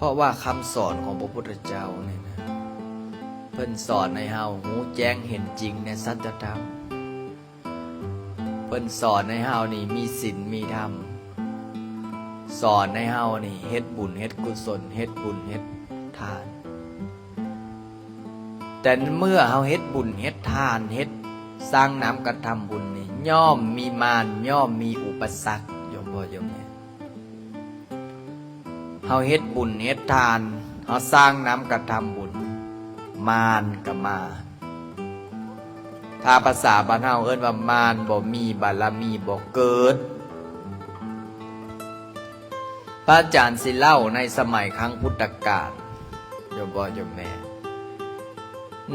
ເພາະວ່າຄຳສອນຂອງພະພຸດທະເຈົ້ານີ້ນະ ເພິ່ນສອນໃຫ້ເຮົາຮູ້ແຈ້ງເຫັນຈິງໃນສັດຈະທຳ. ເພິ່ນສອນໃຫ້ເຮົານີ້ມີສິນມີທຳ, ສອນໃຫ້ເຮົານີ້ເຮັດບຸນເຮັດກຸສົນ, ເຮັດບຸນເຮັດທານ. ແຕ່ເມື່ອເຮົາເຮັດບຸນເຮັດທານ, ເຮັດສ້າງນຳກະທຳບຸນນີ້ ຍ່ອມມີມານ, ຍ່ອມມີອຸປະສັກ, ໂຍມພໍ່ໂຍມແມ່. ເຮົາເຮັດບຸນເຮັດທານ, ເຮົາສ້າງນຳກະທຳບຸນ, ມານກະມາ. ຖ້າພາສາບ້ານເຮົາເອີ້ນວ່າ ມານບໍ່ມີ, ບາລະມີບໍ່ເກີດ. ພະອາຈານຊິເລົ່າໃນສະໄໝຄັ້ງພຸດທະການ, ໂຍມພໍ່ໂຍມແມ່,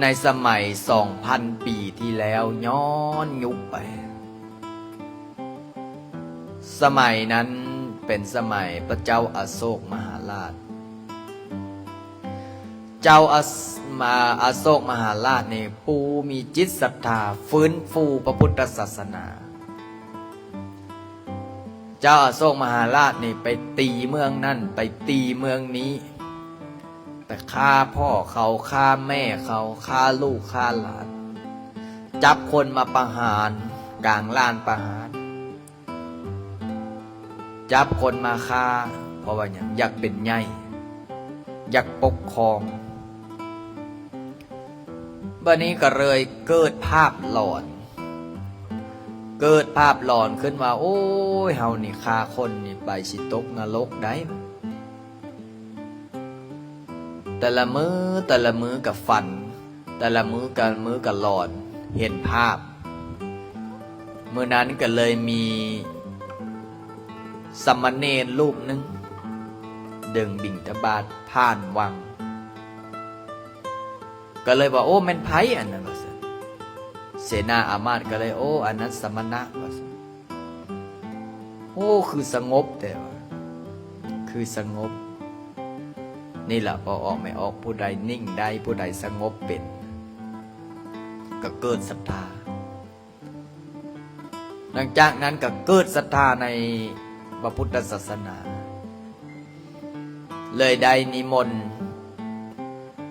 ໃນສະໄໝສອງພັນປີທີ່ແລ້ວ ຍ້ອນຍຸກໄປ. ສະໄໝນັ້ນເປັນສະໄໝພະເຈົ້າອະໂສກມະຫາລາດ. ເຈົ້າອະ ມາ ອະໂສກມະຫາລາດນີ້ ຜູ້ມີຈິດສັດທາຟື້ນຟູພະພຸດທະສາສະໜາ. ເຈົ້າອະໂສກມະຫາລາດນີ້ໄປຕີເມືອງນັ້ນ ໄປຕີເມືອງນີ້, ໄປຂ້າພໍ່ເຂົາ, ຂ້າແມ່ເຂົາ, ຂ້າລູກຂ້າຫຼານ, ຈັບຄົນມາປະຫານກາງລານປະຫານ. ຈັບຄົນມາຂ້າ ເພາະວ່າຫຍັງ? ຢາກເປັນໃຫຍ່, ຢາກປົກຄອງ. ບາດນີ້ກໍເລີຍເກີດພາບຫຼອນ, ເກີດພາບຫຼອນຂຶ້ນວ່າ ໂອ້ຍ ເຮົານີ້ຂ້າຄົນນີ້ໄປຊິຕົກນະລົກໄດ໋. ແຕ່ລະມື້ ແຕ່ລະມື້ກໍຝັນ, ແຕ່ລະມື້ກໍ ມື້ກໍຫຼອນເຫັນພາບ. ມື້ນັ້ນກໍເລີຍມີສາມະເນນຮູບໜຶ່ງເດີນບິນທະບາດຜ່ານວັງ, ກໍເລີຍວ່າ ໂອ້ ແມ່ນໃຜອັນນັ້ນ ວ່າຊັ້ນ. ເສນາອາມາດກໍເລີຍ ໂອ້ ອັນນັ້ນສະມະນະ ວ່າຊັ້ນ. ໂອ້ ຄືສະຫງົບແທ້ວ່າ, ຄືສະຫງົບ. ນີ້ລະ ພໍ່ອອກແມ່ອອກ, ຜູ້ໃດນິ່ງໄດ້ ຜູ້ໃດສະຫງົບເປັນ ກໍເກີດສັດທາ. ຫຼັງຈາກນັ້ນກໍເກີດສັດທາໃນພະພຸດທະສາສະໜາ. ເລີຍໄດ້ນິມົນ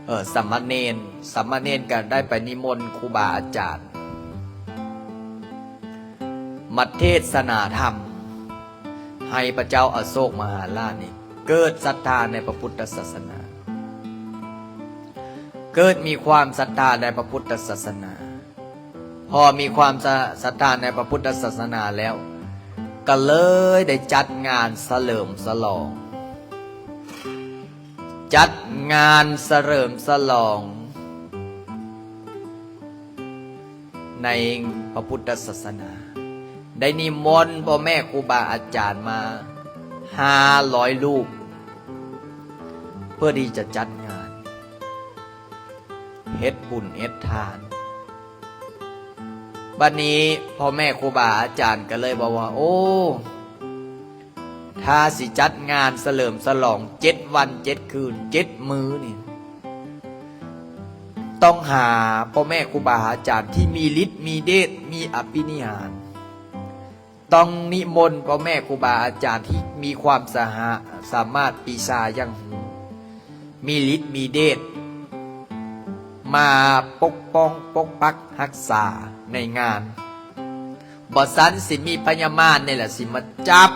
ເອີ ສາມະເນນ, ສາມະເນນກໍໄດ້ໄປນິມົນຄູບາອາຈານມາເທດສະໜາທຳ ໃຫ້ພະເຈົ້າອະໂສກມະຫາລາດນີ້ເກີດສັດທາໃນພະພຸດທະສາສະໜາ, ເກີດມີຄວາມສັດທາໃນພະພຸດທະສາສະໜາ. ພໍມີຄວາມສະ ສັດທາໃນພະພຸດທະສາສະໜາແລ້ວ ກໍເລີຍໄດ້ຈັດງານສະເຫຼີມສະຫຼອງ, ຈັດງານສະເຫຼີມສະຫຼອງໃນພະພຸດທະສາສະໜາ, ໄດ້ນິມົນພໍ່ແມ່ຄູບາອາຈານມາຫ້າຮ້ອຍຮູບ ເພື່ອທີ່ຈະຈັດງານ ເຮັດບຸນເຮັດທານ. ບັດນີ້ພໍ່ແມ່ຄູບາອາຈານກໍເລີຍບອກວ່າ ໂອ້ ຖ້າຊິຈັດງານສະເຫຼີມສະຫຼອງເຈັດວັນເຈັດຄືນເຈັດມື້ນີ້ ຕ້ອງຫາພໍ່ແມ່ຄູບາອາຈານທີ່ມີລິດມີເດດ ມີອະພິນິຫານ. ຕ້ອງນິມົນພໍ່ແມ່ຄູບາອາຈານທີ່ມີຄວາມສາຫະ ສາມາດປີຊາຢ່າງຮູ້ ມີລິດມີເດດ ມາປົກປ້ອງປົກປັກຮັກສາໃນງານ. ບໍ່ຊັ້ນຊິມີພະຍາມານນີ້ແຫຼະ ຊິມາຈັບ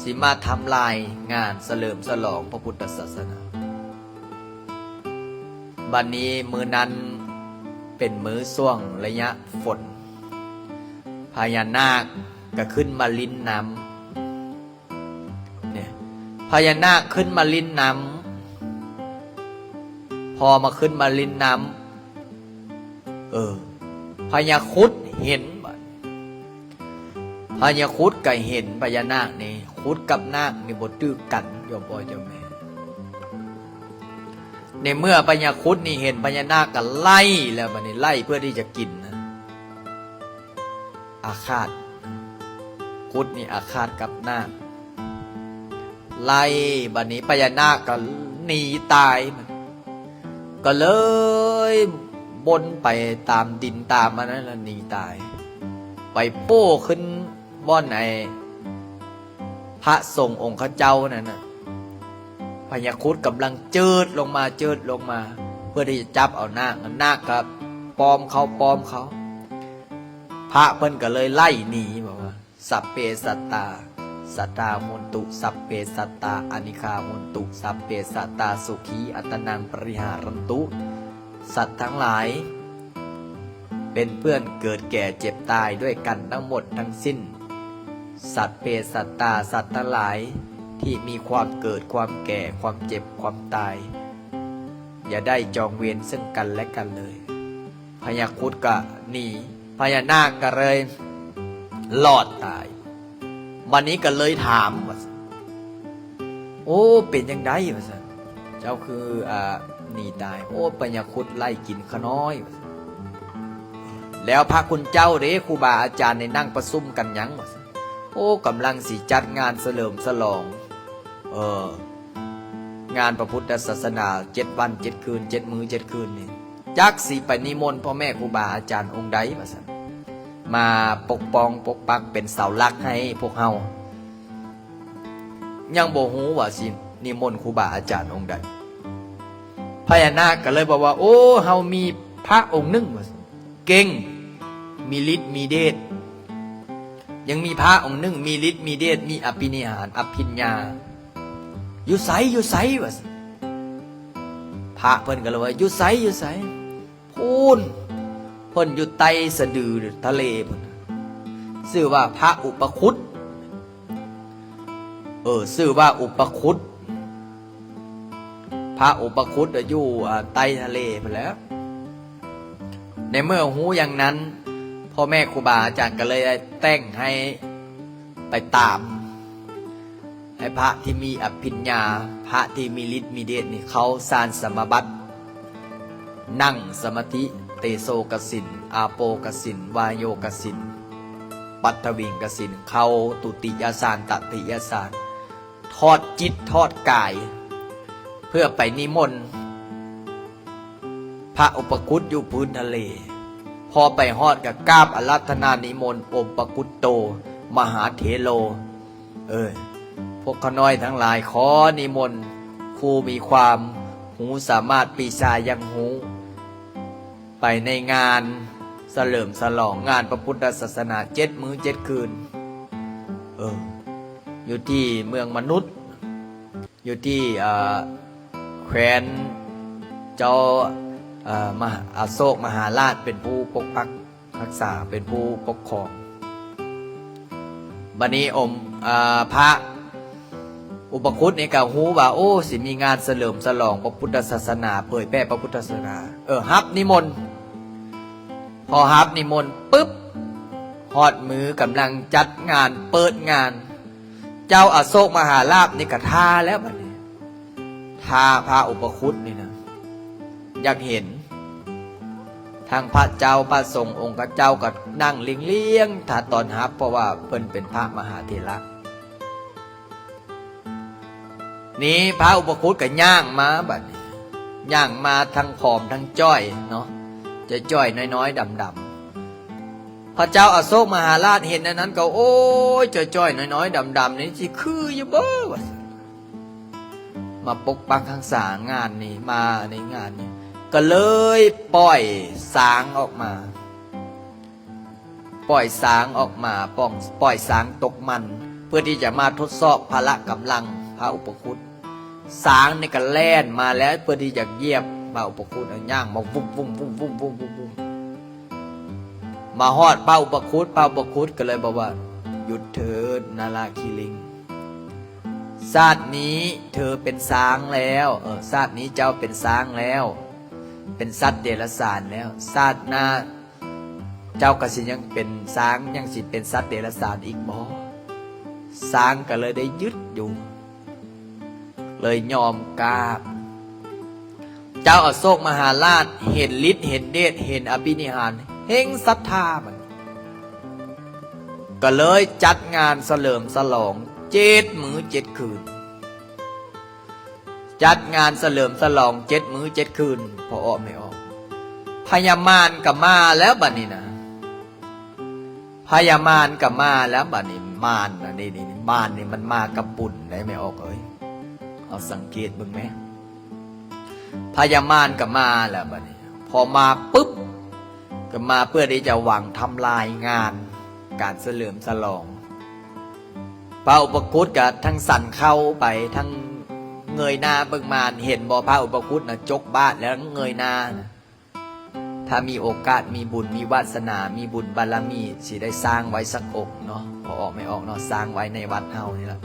ຊິມາທຳລາຍງານສະເຫຼີມສະຫຼອງພະພຸດທະສາສະໜາ. ບັດນີ້ມື້ນັ້ນເປັນມື້ຊ່ວງໄລຍະຝົນ. ພະຍານາກກໍຂຶ້ນມາຫຼິ້ນນ້ຳ ນີ້ ພະຍານາກຂຶ້ນມາຫຼິ້ນນ້ຳ. ພໍມາຂຶ້ນມາຫຼິ້ນນ້ຳ ເອີ ພະຍາຄຸດເຫັນ ບາດ ພະຍາຄຸດກໍເຫັນພະຍານາກນີ້. ຄຸດກັບນາກນີ້ບໍ່ຖືກກັນ ໂຍມພໍ່ໂຍມແມ່. ໃນເມື່ອພະຍາຄຸດນີ້ເຫັນພະຍານາກກໍໄລ່ແລ້ວ ບາດນີ້ໄລ່ເພື່ອທີ່ຈະກິນນະ ອາຄາດ. ຄຸດນີ້ອາຄາດກັບນາກ ໄລ່ ບາດນີ້ພະຍານາກກໍໜີຕາຍ. ກໍເລີຍບົນໄປຕາມດິນຕາມອັນນັ້ນລະ ໜີຕາຍ ໄປໂປ້ຂຶ້ນບ່ອນໄອ້ພະສົງອົງຄະເຈົ້ານັ້ນນະ. ພະຍາຄຸດກຳລັງເຈີດລົງມາ ເຈີດລົງມາ ເພື່ອທີ່ຈະຈັບເອົານາກ ນາກກໍປ້ອມເຂົາ ປ້ອມເຂົາ ພະເພິ່ນກໍເລີຍໄລ່ໜີ ບອກວ່າ ສັບເປສັດຕາ ສັດທາໂຫນຕຸ ສັບເປສັດຕາ ອະນິກຂາໂຫນຕຸ ສັບເປສັດຕາ ສຸຂີອັດຕະນັງປະລິຫາຣັນຕຸ ສັດທັງຫຼາຍ ເປັນເພື່ອນເກີດແກ່ເຈັບຕາຍດ້ວຍກັນທັງໝົດທັງສິ້ນ ສັບເປສັດຕາ ສັດທັງຫຼາຍທີ່ມີຄວາມເກີດ ຄວາມແກ່ ຄວາມເຈັບ ຄວາມຕາຍ ຢ່າໄດ້ຈອງເວນເຊິ່ງກັນແລະກັນເລີຍ. ພະຍາຄຸດກະໜີ ພະຍານາກກະເລີຍລອດຕາຍ. ບາດນີ້ກະເລີຍຖາມວ່າ ໂອ້ ເປັນຈັ່ງໃດ ວ່າຊັ້ນ ເຈົ້າຄື ອາ ໜີຕາຍ? ໂອ້ ພະຍາຄຸດໄລ່ກິນຂະນ້ອຍ ວ່າຊັ້ນ. ແລ້ວພະຄຸນເຈົ້າເດ ຄູບາອາຈານໄດ້ນັ່ງປະຊຸມກັນຫຍັງ ວ່າຊັ້ນ. ໂອ້ ກຳລັງຊິຈັດງານສະເຫຼີມສະຫຼອງ ເອີ ງານພະພຸດທະສາສະໜາເຈັດວັນເຈັດຄືນ ເຈັດມື້ເຈັດຄືນນີ້ ຈັກຊິໄປນິມົນພໍ່ແມ່ຄູບາອາຈານອົງໃດ ວ່າຊັ້ນ ມາປົກປ້ອງປົກປັກເປັນເສົາຫຼັກໃຫ້ພວກເຮົາ ຍັງບໍ່ຮູ້ວ່າຊິນິມົນຄູບາອາຈານອົງໃດ. ພະຍານາກກໍເລີຍບອກວ່າ ໂອ້ ເຮົາມີພະອົງໜຶ່ງ ວ່າຊັ້ນ ເກັ່ງ ມີລິດມີເດດ ຍັງມີພະອົງໜຶ່ງມີລິດມີເດດ ມີອະພິນິຫານ ອະພິນຍາ ຢູ່ໃສ ຢູ່ໃສ ວ່າຊັ້ນ. ພະເພິ່ນກໍເລີຍວ່າ ຢູ່ໃສ ຢູ່ໃສ? ພຸ້ນ ເພິ່ນຢູ່ໃຕ້ສະດືທະເລພຸ້ນ ຊື່ວ່າພະອຸປະຄຸດ ເອີ ຊື່ວ່າອຸປະຄຸດ ພະອຸປະຄຸດຢູ່ ອາ ໃຕ້ທະເລພຸ້ນແຫຼະ. ໃນເມື່ອຮູ້ຢ່າງນັ້ນ ພໍ່ແມ່ຄູບາອາຈານກໍເລີຍແຕ່ງໃຫ້ໄປຕາມ ໃຫ້ພະທີ່ມີອະພິນຍາ ພະທີ່ມີລິດມີເດດນີ້ ເຂົ້າສານສະມາບັດ ນັ່ງສະມາທິ ເຕໂຊກະສິນ ອາໂປກະສິນ ວາໂຍກະສິນ ປັດທະວິງກະສິນ ເຂົ້າຕຸຕິຍະສານ ຕະຕິຍະສານ ຖອດຈິດຖອດກາຍ ເພື່ອໄປນິມົນພະອຸປະຄຸດຢູ່ພື້ນທະເລ. ພໍໄປຮອດກໍກາບອາລາທະນານິມົນ ອົມປະກຸດໂຕ ມະຫາເຖໂລ ເອີ ພວກຂ້ານ້ອຍທັງຫຼາຍ ຂໍນິມົນຜູ້ມີຄວາມຮູ້ສາມາດ ປີຊາຍັງຮູ້ ໄປໃນງານສະເຫຼີມສະຫຼອງງານພະພຸດທະສາສະໜາເຈັດມື້ເຈັດຄືນ ເອີ ຢູ່ທີ່ເມືອງມະນຸດ ຢູ່ທີ່ ເອີ ແຂວນເຈົ້າ ເອີ ມະຫາ ອາໂສກມະຫາລາດເປັນຜູ້ປົກປັກຮັກສາ ເປັນຜູ້ປົກຄອງ. ບັດນີ້ອົມ ເອີ ພະອຸປະຄຸດນີ້ກໍຮູ້ວ່າ ໂອ້ ຊິມີງານສະເຫຼີມສະຫຼອງພະພຸດທະສາສະໜາ ເຜີຍແຜ່ພະພຸດທະສາສະໜາ ເອີ ຮັບນິມົນ. ພໍຮັບນິມົນປຶບ ຮອດມື້ກຳລັງຈັດງານເປີດງານ ເຈົ້າອະໂສກມະຫາລາດນີ້ກໍຖ້າແລ້ວບັດນີ້ ຖ້າພະອຸປະຄຸດນີ້ນະ ຢາກເຫັນ ທັງພະເຈົ້າພະສົງອົງຄະເຈົ້າກໍນັ່ງລຽງໆຖ້າຕ້ອນຮັບ ເພາະວ່າເພິ່ນເປັນພະມະຫາເຖລະ. ນີ້ພະອຸປະຄຸດກໍຍ່າງມາບັດນີ້ ຍ່າງມາທັງຜອມທັງຈ້ອຍເນາະ ຈ້ອຍໆນ້ອຍໆດຳໆ. ພະເຈົ້າອະໂສກມະຫາລາດເຫັນອັນນັ້ນກໍ ໂອ້ຍ ຈ້ອຍໆນ້ອຍໆດຳໆນີ້ຊິຄືຢູ່ບໍ່ ວ່າຊັ້ນ ມາປົກປັກຮັກສາງານນີ້ ມາໃນງານນີ້ ກໍເລີຍປ່ອຍຊ້າງອອກມາ ປ່ອຍຊ້າງອອກມາ ປ່ອງ ປ່ອຍຊ້າງຕົກມັນ ເພື່ອທີ່ຈະມາທົດສອບພະລະກຳລັງພະອຸປະຄຸດ. ຊ້າງນີ້ກໍແລ່ນມາແລ້ວ ເພື່ອທີ່ຈະຢຽບພະອຸປະຄຸດ ຍ່າງມາວຸ້ມໆໆໆໆ ມາຮອດພະອຸປະຄຸດ ພະອຸປະຄຸດກໍເລີຍບອກວ່າ ຢຸດເທີດນາລາຄີລິງ ຊາດນີ້ເທີເປັນຊ້າງແລ້ວ ເອີ ຊາດນີ້ເຈົ້າເປັນຊ້າງແລ້ວ ເປັນສັດເດຍລະສານແລ້ວ ຊາດໜ້າ ເຈົ້າກໍຊິຍັງເປັນຊ້າງ ຍັງຊິເປັນສັດເດຍລະສານອີກບໍ່? ຊ້າງກໍເລີຍໄດ້ຢຸດຢູ່ ເລີຍຍອມກາບ. ເຈົ້າອະໂສກມະຫາລາດເຫັນລິດເຫັນເດດ ເຫັນອະພິນິຫານ ເຮັງສັດທາມັນ ກໍເລີຍຈັດງານສະເຫຼີມສະຫຼອງເຈັດມື້ເຈັດຄືນ. ຈັດງານສະເຫຼີມສະຫຼອງເຈັດມື້ເຈັດຄືນ ພໍ່ອອກແມ່ອອກ ພະຍາມານກໍມາແລ້ວບັດນີ້ນະ ພະຍາມານກໍມາແລ້ວບັດນີ້ ມານນະ ນີ້ໆ ມານນີ້ມັນມາກັບບຸນໄດ໋ ແມ່ອອກເອີຍ. ເຮົາສັງເກດເບິ່ງແມ ພະຍາມານກໍມາແລ້ວບັດນີ້ ພໍມາປຶບ ກໍມາເພື່ອທີ່ຈະຫວັງທຳລາຍງານການສະເຫຼີມສະຫຼອງ. ພະອຸປະຄຸດກໍທັງສັນເຂົ້າໄປ ທັງເງີຍໜ້າເບິ່ງມານ ເຫັນບໍ່ ພະອຸປະຄຸດນະຈົກບາດແລ້ວເງີຍໜ້ານະ. ຖ້າມີໂອກາດ ມີບຸນ ມີວາສະໜາ ມີບຸນບາລະມີ ຊິໄດ້ສ້າງໄວ້ສັກອົງເນາະ ພໍ່ອອກແມ່ອອກເນາະ ສ້າງໄວ້ໃນວັດເຮົານີ້ລະ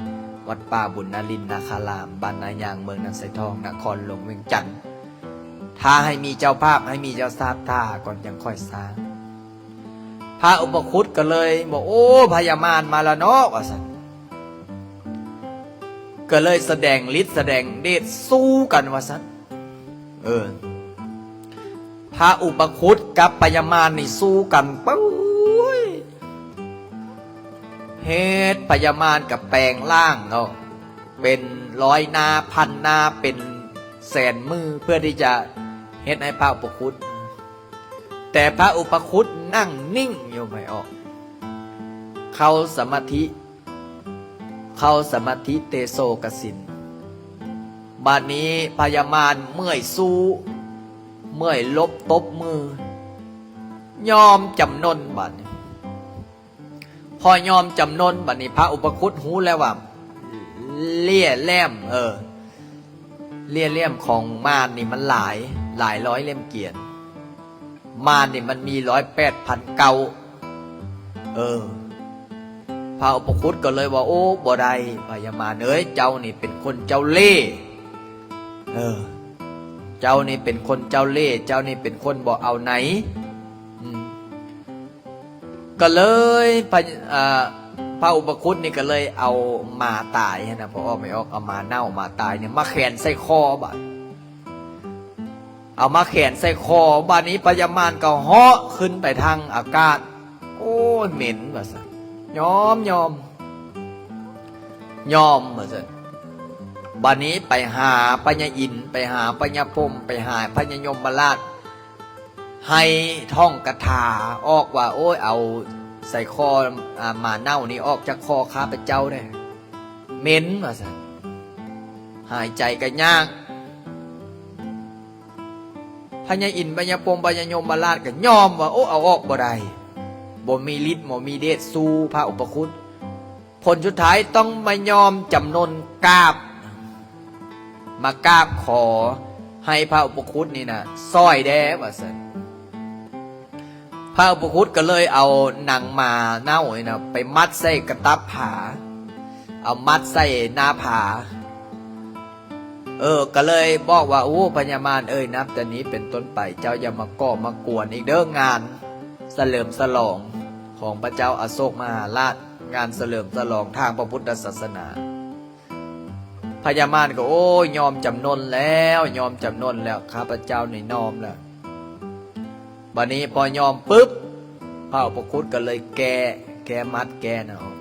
ວັດປ່າບຸນນະລິນນາຄາລາມ ບ້ານນາຍາງ ເມືອງນາຊາຍທອງ ນະຄອນຫຼວງວຽງຈັນ. ຖ້າໃຫ້ມີເຈົ້າພາບ ໃຫ້ມີເຈົ້າສາດຖາກ່ອນ ຈັ່ງຄ່ອຍສ້າງ. ພະອຸປະຄຸດກໍເລີຍບອກ ໂອ້ ພະຍາມານມາແລ້ວເນາະ ວ່າຊັ້ນ. ກໍເລີຍສະແດງລິດສະແດງເດດສູ້ກັນວ່າຊັ້ນ. ເອີ ພະອຸປະຄຸດກັບພະຍາມານນີ້ສູ້ກັນ ປຶ້ຍ ເຮັດພະຍາມານກໍແປງຮ່າງເນາະ ເປັນຮ້ອຍໜ້າ ພັນໜ້າ ເປັນແສນມື ເພື່ອທີ່ຈະເຮັດໃຫ້ພະອຸປະຄຸດ. ແຕ່ພະອຸປະຄຸດນັ່ງນິ່ງຢູ່ ໄປອອກ ເຂົ້າສະມາທິ ເຂົ້າສະມາທິເຕໂຊກະສິນ. ບາດນີ້ພະຍາມານເມື່ອຍສູ້ ເມື່ອຍລົບຕົບມື ຍອມຈຳນົນບາດນີ້. ພໍຍອມຈຳນົນບາດນີ້ ພະອຸປະຄຸດຮູ້ແລ້ວວ່າ ເລ່ຍແຫຼມ ເອີ ເລ່ຍແຫຼມຂອງມານນີ້ມັນຫຼາຍ ຫຼາຍຮ້ອຍເຫຼັ້ມກຽນ. ມານນີ້ມັນມີຮ້ອຍແປດພັນເກົ້າ. ເອີ ພະອຸປະຄຸດກໍເລີຍວ່າ ໂອ້ ບໍ່ໄດ້ ພະຍາມານເອີຍ ເຈົ້ານີ້ເປັນຄົນເຈົ້າເລ່ ເອີ ເຈົ້ານີ້ເປັນຄົນເຈົ້າເລ່ ເຈົ້ານີ້ເປັນຄົນບໍ່ເອົາໃນ. ອືມ ກໍເລີຍ ພະ ອ່າ ພະອຸປະຄຸດນີ້ກໍເລີຍເອົາໝາຕາຍຫັ້ນນະ ພໍອອກແມ່ອອກ ເອົາໝາເນົ່າໝາຕາຍນີ້ມາແຂວນໃສ່ຄໍບາດ ເອົາມາແຂວນໃສ່ຄໍ. ບາດນີ້ພະຍາມານກໍເຫາະຂຶ້ນໄປທາງອາກາດ ໂອ້ຍ ເໝັນວ່າຊັ້ນ. ຍອມ ຍອມ ຍອມວ່າຊັ້ນ. ບາດນີ້ໄປຫາພະຍາອິນ ໄປຫາພະຍາພົມ ໄປຫາພະຍາຍົມມະລາດ ໃຫ້ທ່ອງກະຖາອອກວ່າ ໂອ້ຍ ເອົາໄສ້ຄໍ ອາ ໝາເນົ່ານີ້ອອກຈາກຄໍຂ້າພະເຈົ້າແດ່ ເໝັນວ່າຊັ້ນ ຫາຍໃຈກໍຍາກ. ພະຍາອິນ ພະຍາພົມ ພະຍາຍົມມະລາດກໍຍອມວ່າ ໂອ້ ເອົາອອກບໍ່ໄດ້ ບໍ່ມີລິດ ບໍ່ມີເດດສູ້ພະອຸປະຄຸດ. ຜົນສຸດທ້າຍຕ້ອງມາຍອມຈຳນົນກາບ ມາກາບຂໍໃຫ້ພະອຸປະຄຸດນີ້ນະຊ່ອຍແດ່ວ່າຊັ້ນ. ພະອຸປະຄຸດກໍເລີຍເອົາໜັງໝາເນົ່ານີ້ນະໄປມັດໃສ່ກະຕັບຜາ ເອົາມັດໃສ່ໜ້າຜາ. ເອີ ກໍເລີຍບອກວ່າ ໂອ້ ພະຍາມານເອີຍ ນັບແຕ່ນີ້ເປັນຕົ້ນໄປ ເຈົ້າຢ່າມາກໍ່ມາກວນອີກເດີ້ ງານສະເຫຼີມສະຫຼອງຂອງພະເຈົ້າອະໂສກມະຫາລາດ ງານສະເຫຼີມສະຫຼອງທາງພະພຸດທະສາສະໜາ. ພະຍາມານກໍ ໂອ້ຍ ຍອມຈຳນົນແລ້ວ ຍອມຈຳນົນແລ້ວ ຂ້າພະເຈົ້ານີ້ຍອມແລ້ວ. ບາດນີ້ພໍຍອມປຶບ ພະອຸປະຄຸດກໍເລີຍແກ້ ແກ້ມັດແກ້ນະອອກ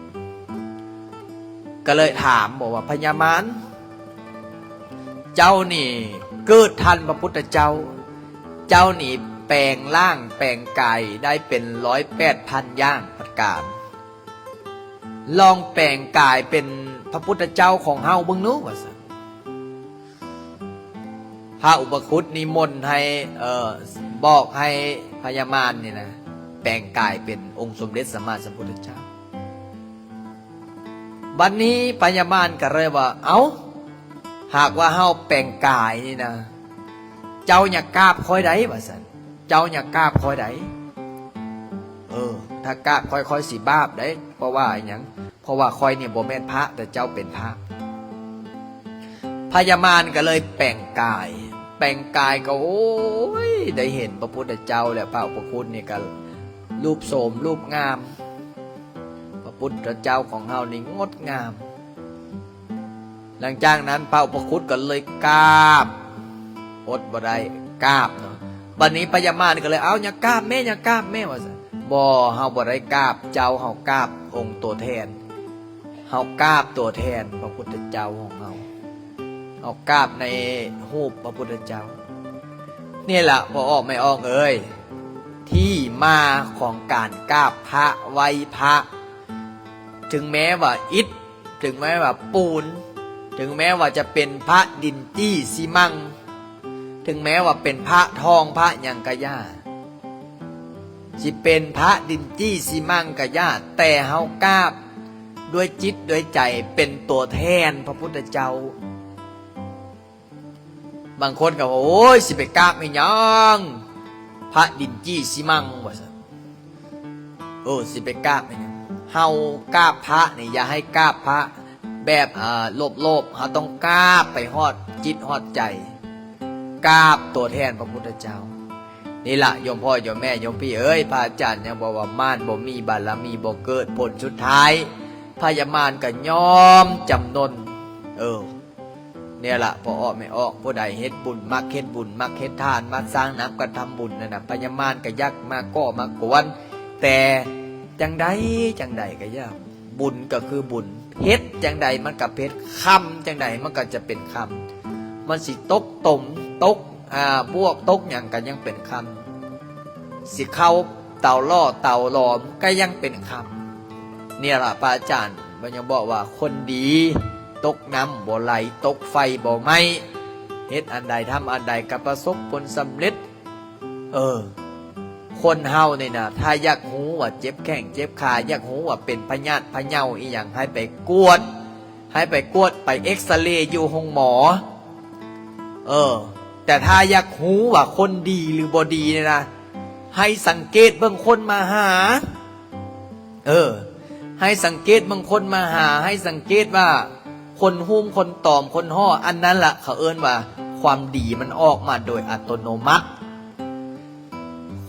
ກໍເລີຍຖາມບອກວ່າ ພະຍາມານ ເຈົ້ານີ້ເກີດທັນພະພຸດທະເຈົ້າ ເຈົ້ານີ້ແປງຮ່າງແປງກາຍໄດ້ເປັນຮ້ອຍແປດພັນຢ່າງປະການ ລອງແປງກາຍເປັນພະພຸດທະເຈົ້າຂອງເຮົາເບິ່ງດູ ວ່າຊັ້ນ. ພະອຸປະຄຸດນິມົນໃຫ້ ເອີ ບອກໃຫ້ພະຍາມານນີ້ນະ ແປງກາຍເປັນອົງສົມເດັດສຳມາສຳພຸດທະເຈົ້າ. ບັດນີ້ພະຍາມານກໍເລີຍວ່າ ເອົ້າ ຫາກວ່າເຮົາແປງກາຍນີ້ນະ ເຈົ້າຢ່າກາບຂ້ອຍໃດ ວ່າຊັ້ນ. ເຈົ້າຢ່າກາບຂ້ອຍໃດ. ເອີ ຖ້າກາບຂ້ອຍ ຂ້ອຍຊິບາບໃດ ເພາະວ່າອີຫຍັງ? ເພາະວ່າຂ້ອຍນີ້ບໍ່ແມ່ນພະ ແຕ່ເຈົ້າເປັນພະ. ພະຍາມານກໍເລີຍແປງກາຍ ແປງກາຍກໍ ໂອ້ຍ ໄດ້ເຫັນພະພຸດທະເຈົ້າ ແລະ ພະອຸປະຄຸດນີ້ກໍຮູບໂສມຮູບງາມ ພະພຸດທະເຈົ້າຂອງເຮົານີ້ງົດງາມ. ຫຼັງຈາກນັ້ນພະອຸປະຄຸດກໍເລີຍກາບ ອົດບໍ່ໄດ້ກາບເນາະ. ບັດນີ້ພະຍາມານກໍເລີຍ ເອົ້າ ຢ່າກາບແມ້ ຢ່າກາບແມ້ ວ່າຊັ້ນ. ບໍ່ ເຮົາບໍ່ໄດ້ກາບເຈົ້າ ເຮົາກາບອົງຕົວແທນ ເຮົາກາບຕົວແທນພະພຸດທະເຈົ້າຂອງເຮົາ ເຮົາກາບໃນຮູບພະພຸດທະເຈົ້າ. ນີ້ລະ ພໍ່ອອກແມ່ອອກເອີຍ ທີ່ມາຂອງການກາບພະໄຫວ້ພະ ເຖິງແມ້ວ່າອິດ ເຖິງແມ້ວ່າປູນ ເຖິງແມ້ວ່າຈະເປັນພະດິນຈີ່ຊີມັງ, ເຖິງແມ້ວ່າເປັນພະທອງພະຫຍັງກະຢ່າ, ຊິເປັນພະດິນຈີ່ຊີມັງກະຢ່າ, ແຕ່ເຮົາກາບດ້ວຍຈິດດ້ວຍໃຈ ເປັນຕົວແທນພະພຸດທະເຈົ້າ. ບາງຄົນກໍວ່າ ໂອ້ຍ ຊິໄປກາບອີຫຍັງ ພະດິນຈີ່ຊີມັງ ວ່າຊັ້ນ. ເອີ ຊິໄປກາບອີຫຍັງ? ເຮົາກາບພະນີ້ ຢ່າໃຫ້ກາບພະແບບ ເອີ ໂລບໆ, ເຮົາຕ້ອງກາບໄປຮອດຈິດຮອດໃຈ, ກາບຕົວແທນພະພຸດທະເຈົ້າ. ນີ້ລະ ໂຍມພໍ່ໂຍມແມ່ໂຍມພີ່ເອີຍ, ພະອາຈານຍັງບອກວ່າ ມານບໍ່ມີບາລະມີບໍ່ເກີດ, ຜົນສຸດທ້າຍພະຍາມານກໍຍອມຈຳນົນ. ເອີ ນີ້ລະ ພໍ່ອອກແມ່ອອກ, ຜູ້ໃດເຮັດບຸນ ມັກເຮັດບຸນ ມັກເຮັດທານ ມັກສ້າງນຳກະທຳບຸນນັ້ນນະ, ພະຍາມານກໍຢາກມາກໍ່ມາກວນ, ແຕ່ຈັ່ງໃດຈັ່ງໃດກໍຢ່າ, ບຸນກໍຄືບຸນ, ເຮັດຈັ່ງໃດມັນກໍເພັດ, ຄຳຈັ່ງໃດມັນກໍຈະເປັນຄຳ, ມັນຊິຕົກຕົມ ຕົກ ອ່າ ບວກ ຕົກຫຍັງກໍຍັງເປັນຄຳ, ຊິເຂົ້າເຕົາຫຼໍ່ເຕົາຫຼອມກໍຍັງເປັນຄຳ. ນີ້ລະ ພະອາຈານເພິ່ນຍັງບອກວ່າ ຄົນດີຕົກນ້ຳບໍ່ໄຫຼ ຕົກໄຟບໍ່ໄໝ້, ເຮັດອັນໃດທຳອັນໃດກໍປະສົບຜົນສຳເລັດ. ເອີ ຄົນເຮົານີ້ນະ ຖ້າຢາກຮູ້ວ່າເຈັບແຂ້ງເຈັບຂາ ຢາກຮູ້ວ່າເປັນພະຍາດພະເຍົາອີ່ຫຍັງ ໃຫ້ໄປກວດ ໃຫ້ໄປກວດ ໄປເອັກສະເຣຢູ່ໂຮງໝໍ. ເອີ ແຕ່ຖ້າຢາກຮູ້ວ່າຄົນດີຫຼືບໍ່ດີນີ້ນະ ໃຫ້ສັງເກດເບິ່ງຄົນມາຫາ. ເອີ ໃຫ້ສັງເກດເບິ່ງຄົນມາຫາ, ໃຫ້ສັງເກດວ່າຄົນຫຸ້ມ ຄົນຕອມ ຄົນຫໍ້, ອັນນັ້ນລະເຂົາເອີ້ນວ່າຄວາມດີມັນອອກມາໂດຍອັດຕະໂນມັດ.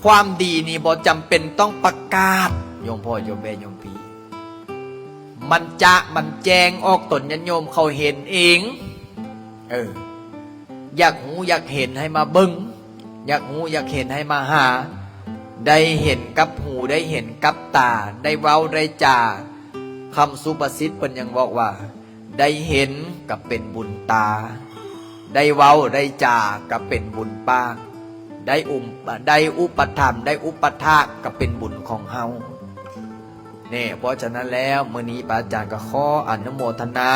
ຄວາມດີນີ້ບໍ່ຈຳເປັນຕ້ອງປະກາດ ໂຍມພໍ່ໂຍມແມ່ໂຍມພີ່, ມັນຈະ ມັນແຈ້ງອອກຕົນຍາດໂຍມເຂົາເຫັນເອງ. ເອີ ຢາກຮູ້ຢາກເຫັນໃຫ້ມາເບິ່ງ, ຢາກຮູ້ຢາກເຫັນໃຫ້ມາຫາ, ໄດ້ເຫັນກັບຫູ ໄດ້ເຫັນກັບຕາ, ໄດ້ເວົ້າໄດ້ຈາ. ຄຳສຸພາສິດເພິ່ນຍັງບອກວ່າ ໄດ້ເຫັນກໍເປັນບຸນຕາ, ໄດ້ເວົ້າໄດ້ຈາກໍເປັນບຸນປາກ, ໄດ້ອຸມ ໄດ້ອຸປະຖຳ ໄດ້ອຸປະຖາກກໍເປັນບຸນຂອງເຮົາ. ແນ່ ເພາະສະນັ້ນແລ້ວ ມື້ນີ້ພະອາຈານກໍຂໍອະນຸໂມທະນາ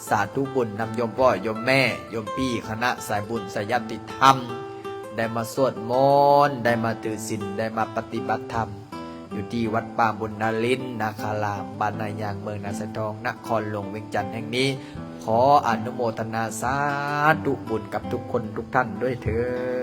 ສາທຸບຸນນຳໂຍມພໍ່ໂຍມແມ່ ໂຍມພີ່ ຄະນະສາຍບຸນສາຍຍາດຕິທຳ ໄດ້ມາສວດມົນ ໄດ້ມາຖືສິນ ໄດ້ມາປະຕິບັດທຳ ຢູ່ທີ່ວັດປ່າບຸນນາລິນນາຄາລາມ ບ້ານນາຍາງ ເມືອງນາຊາຍທອງ ນະຄອນຫຼວງວຽງຈັນແຫ່ງນີ້. ຂໍອະນຸໂມທະນາສາທຸບຸນກັບທຸກຄົນທຸກທ່ານດ້ວຍເທີ້ນ.